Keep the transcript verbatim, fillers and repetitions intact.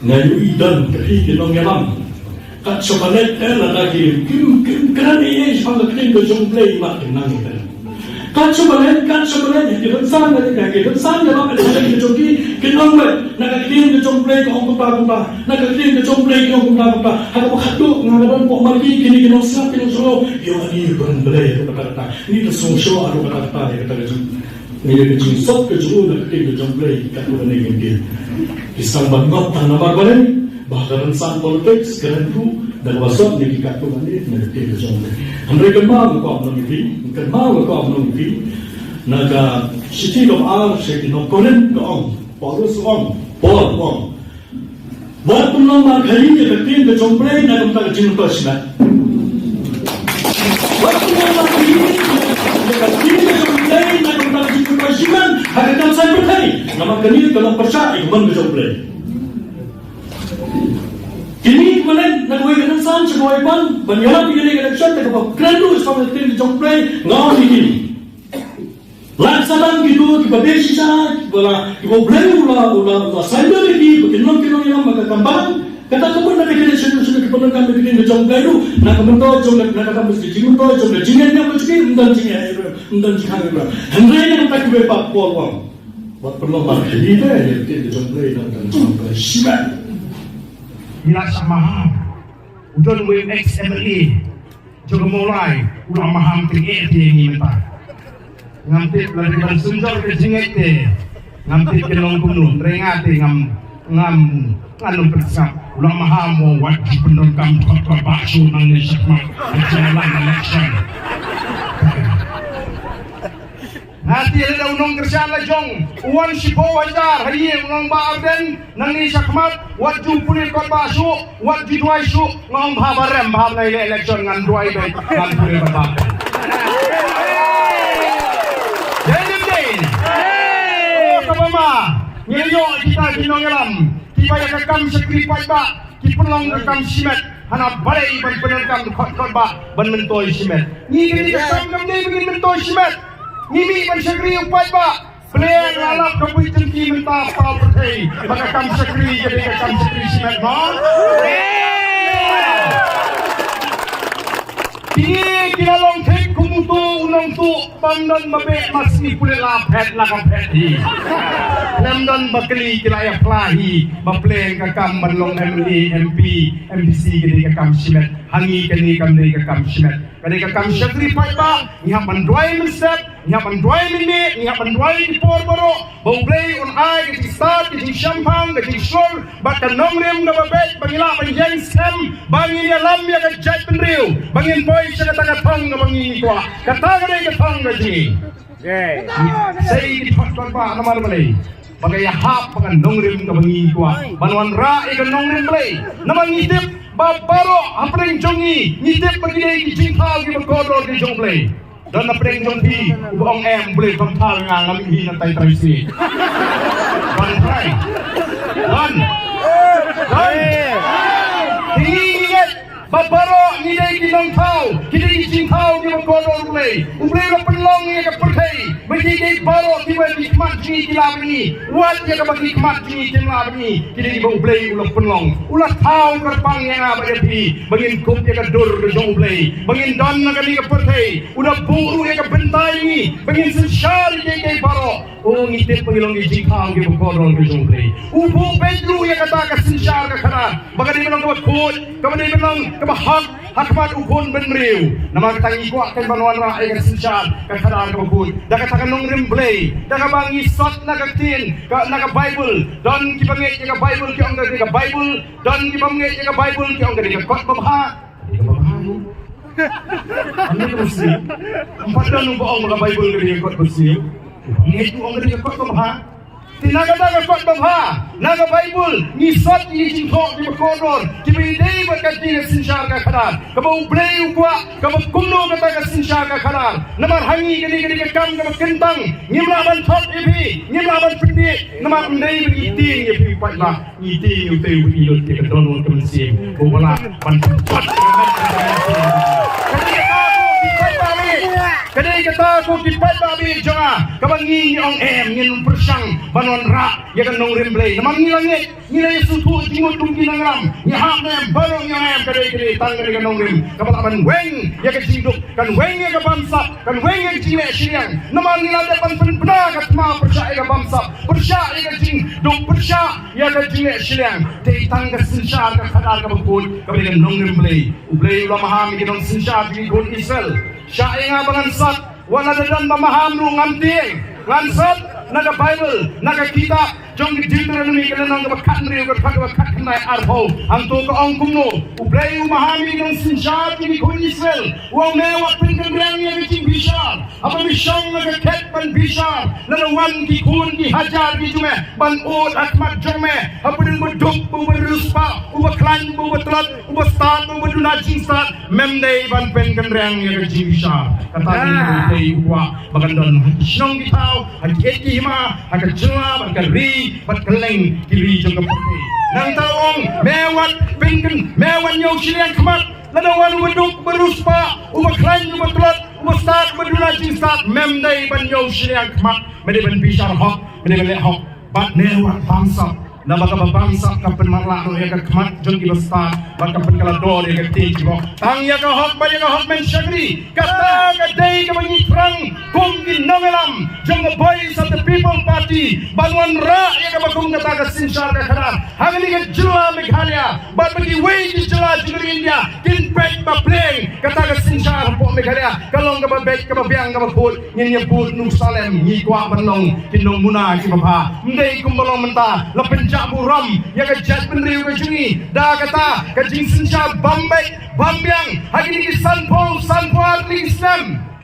Nga ïohi don ka phi ki nongïalam. Kat sha ba leit eh lada ki kim kim kren ei ei shaphang ka ktien ka jong U Blei ma ki nang ïa ka. Kat sha ba leit, kat sha ba leit ki rynsan, ki rynsan ïalam ka ktien ka jong ki, ki nang leit na ka ktien ka jong U Blei ka ong kumta kumta, na ka ktien ka jong U Blei ka ong kumta kumta. Ha kaba khatduh nga la don pok ma ki kine ki nongsngap ki nongsngap. Ïa ani ka ong Blei ka kata kata. Ni ka song sho ado kata kata ïa kata ka jong. Ngi ïa ka jingsop ka jong u na ka ktien ka jong U Blei katkum kane ngi ïa. Ki sdang ban ngop tang namar balei ba ha ka rynsan politics kren ruh da kaba sop ne ki katkum kane na ka ktien ka jong U Blei. Hynrei kynmaw ka kong nong ïa phi, kynmaw ka kong nong ïa phi. Na ka shithi kaba ar sha ki nong Korinth ka ong, Paulus u ong, Paul u ong. Wat pynlong markhaïi ïa ka ktien ka jong U Blei na ka bynta ka jingmyntoi shimet. Wat pynlong markhaïi ïa ka ktien ka jong U Blei na ka bynta ka jingmyntoi shimet ha ka kam shai pyrthei. Namar kane ka long pyrshah ïa ka mon ka jong U Blei. Kine ki mane na kawei ka rynsan sha kawei pat ban ïalap ïa kane ka election, te kaba kren ruh shaphang ka ktien ka jong U Blei, nga ong ïa kine. Lait Satan kito kiba dei shisha, kiba la, kiba U Blei u la, u la, u la saiñdur ïa ki ba kin long, kin long ïalam ha ka kam balang. Kata ka mut na ka kine shano shano kiba donkam ïa ka ktien ka jong U Blei ruh, na ka myntoi jong ka, na ka kam, ka jingmyntoi jong ka jingngeit jong ki, ym don jingngeit, ym don jingkhang. Hynrei na ka bynta kiba, Paul u ong, wat pynlong markhaïi ïa ka ktien ka jong U Blei na ka bynta ka shimet. Ila Shah Maham, u don uwei u ex M L A jong ka Mawlai, u la maham tyngeh te ïa ngi mynta. Ngam tip lada ki ban synjor ka jingngeit te, ngam tip kin long kumno, hynrei nga te ngam, ngam, ngan ym pynsngap. U la maham mo, wat ju pyndonkam kot kot bah shuh nangne shakhmat. Ka jingïalang election. Nga te lada u nongkyrshan la jong, u wan shiphew hajar ha ïing u nongbah Ardent, nangne shakhmat, wat ju pule kot bah shuh, wat ju duwai shuh, nga ong bha ba rem, bha ba nai leh election ngan duwai beit, ngan pule kot bah. Dei ne ym dei? Oh, kaba ma, ngi ïoh kita ki nongïalam kiba ïa ka kam shakri paidbah ki pynlong ka kam shimet, hana balei ban pyndonkam kot kot bah ban myntoi shimet. Ngi kane ka kam kam dei ban ngin myntoi shimet. Ngi mih ban shakri u paidbah. Pynlong nga lap ka bui jong ki mynta paw pyrthei ba ka kam shakri ka dei ka kam shakri shimet mo. Kine ki la long thik kum uto u nongtuh bym don ba beh, ma sngi pule la phet la ka phet hi. Khlem don ba kylli ki la ïa phla hi ba pynlong ka kam ban long M L A, M P, M D C ka dei ka kam shimet. Ha ngi kane kam dei ka kam shimet. Ka dei ka kam shakri paidbah, ngi hap ban duwai mynstep, ngi hap ban duwai mynmiet, ngi hap ban duwai ki por baroh ba U Blei un ai ka jingstad, ka jingshemphang, ka jingshlur bad ka nongrim kaba beit ba ngi lah ban ïeng skhem ba ngin ïalam ïa ka jaitbynriew, ba ngin poi sha kata ka thong kaba ngi kwah. Kata ka dei ka thong ka jong ngi. Sei ki thot kot bah namar balei? Ba ka ïahap ba ka nongrim kaba ngi kwah ban wanrah ïa ka nongrim Blei. Namar ngi tip ba baroh hapdeng jong ngi, ngi tip ba ki dei ki jingthaw kiba kordor ki jong Blei. Don hapdeng jong phi uba ong em, Blei, pynthor nga, ngam hi na tai trai si. Ban trai. Ban. Ban. Ngi ngi ngi ba baroh ngi dei ki nongthaw, ki dei ki jingthaw kiba kordor U Blei. U Blei u la pynlong ïa ka pyrthei ba ki dei baroh kiba ki khmat jong ngi ki lah bad ngi. Wat ïa kaba ki khmat jong ngi kim lah bad ngi, ki dei kiba U Blei u la pynlong. U la thaw kyrpang ïa nga bad ïa phi ba ngin kup ïa ka dur ka jong U Blei, ba ngin don na kane ka pyrthei. U da buh ruh ïa ka bynta ïa ngi ba ngin synshar ïa kiei kiei baroh. Oh, ngi tip ba ngi long ki jingthaw kiba kordor ki jong U Blei. U buh beit ruh ïa kata ka synshar ka khadar ba ka dei ban long kaba khuid, kaba dei ban long kaba hok ha khmat u khun bynriew. Namar kata ngi kwah kan ban wanrah ïa ka synshar ka khadar kaba khuid da kata ka nongrim Blei, da kaba ngi sot na ka ktien, ka, na ka Baibl. Don kiba ngeit ïa ka Baibl ki ong ka dei ka Baibl, don kiba ngeit ïa ka Baibl ki ong ka dei ka kot babha. Ka dei ka babha hi. Ym dei ka basniew. Ym pat don uba ong ba ka Baibl ka dei ka kot basniew. Ngeit u ong ka dei ka kot babha. Te na kata ka kot babha, na ka Baibl, ngi sot ïa ki jingthoh kiba kordor kiba ïadei bad ka ktien ka synshar ka khadar, kaba U Blei u kwah, kaba kumno kata ka synshar ka khadar. Namar ha ngi kane ka dei ka kam kaba kyntang. Ngim lah ban thot ïa phi, ngim lah ban pynbieit. Namar ym dei ba ngi tieng ïa phi u paidbah. Ngi tieng ïa utei uba ïoh ïa ka dohnud ka mynsiem, uba lah ban pynthot ïa ka met ka mynsiem. Kane ka daw ki paidbah ngi. Ka dei kata ko ki paidbah ba ïeit jong nga, kaba ngi ngi ong em, ngin pyrshang ban wanrah ïa ka nongrim Blei. Namar ngi la ngeit, ngi la ïa sngewthuh jingmut kum ki nongïalam, ngi hap ne em, baroh ngi ong em, ka dei, ka dei tang ka dei ka nongrim kaba lah ban weng ïa ka jingduk, kan weng ïa ka bamsap, kan weng ïa ka jingleh shiliang. Namar ngi la dep ban pynbna ka thma pyrshah ïa ka bamsap, pyrshah ïa ka jingduk, pyrshah ïa ka jingleh shiliang. Dei tang ka synshar ka khadar kaba khuid, kaba dei ka nongrim Blei. U Blei u la maham ïa ki nongsynshar jong ki khun Israel. Shah ïa nga ba ngan sat, wat la da don ba maham ruh ngam tieng. Ngan sat na ka Baibl, na ka kitab jong ki Deuteronomi ka lynnong kaba khathynriew, ka dkhot kaba khatkhyndai arphew. Hangto ka ong kumno? U Blei u maham ïa ki nongsynshar jong ki khun Israel, u ong, me wat pynkynriang ïa ka jingbishar. Haba me shong ha ka khet ban bishar, lada wan ki khun ki hajar ki jong me ban ud ha khmat jong me, hapdeng uba duk, uba riewspah, uba khlaiñ, uba tlot, uba stad, uba duna jingstad, mem dei ban pynkynriang ïa ka jingbishar. Kata ka dei U Blei u kwah ba kan don ha ki shnong ki thaw, ha ki hima, ha ka jylla bad ka ri bad kylleng ki ri jong ka pyrthei. Nangta u ong, me wat pynkyn, me wat ñiew shiliang khmat. Lada wan uba duk, uba riewspah, uba khlaiñ, uba tlot, uba stad, uba duna jingstad, mem dei ban ñiew shiliang khmat. Me dei ban bishar hok, me dei ban leh hok. Bad me wat bamsap, naba kaba bamsap ka pynmatlah noh ïa ka khmat jong kiba stad bad ka pynkylla dor ïa ka ktien jong ki bok. Tang ïa ka hok bad ïa ka hok men shakri. Kata ka dei kaba ngi thrang kum ki nongïalam jong ka Voice of the People Party ban wanrah ïa kaba kum kata ka synshar ka khadar ha kane ka jylla Meghalaya. Bad ba kiwei ki jylla jong ka ri India kin peit ba pliang kata ka synshar hapoh Meghalaya. Ka long kaba beit, kaba biang, kaba khuid. Ngin ïa bud nuksa lem, ngi kwah ban long ki nongmuna kiba bha. Ym dei kumba long mynta, la pynjah burom ïa ka jaitbynriew ka jong ngi da kata ka jingsynshar bym beit bym biang,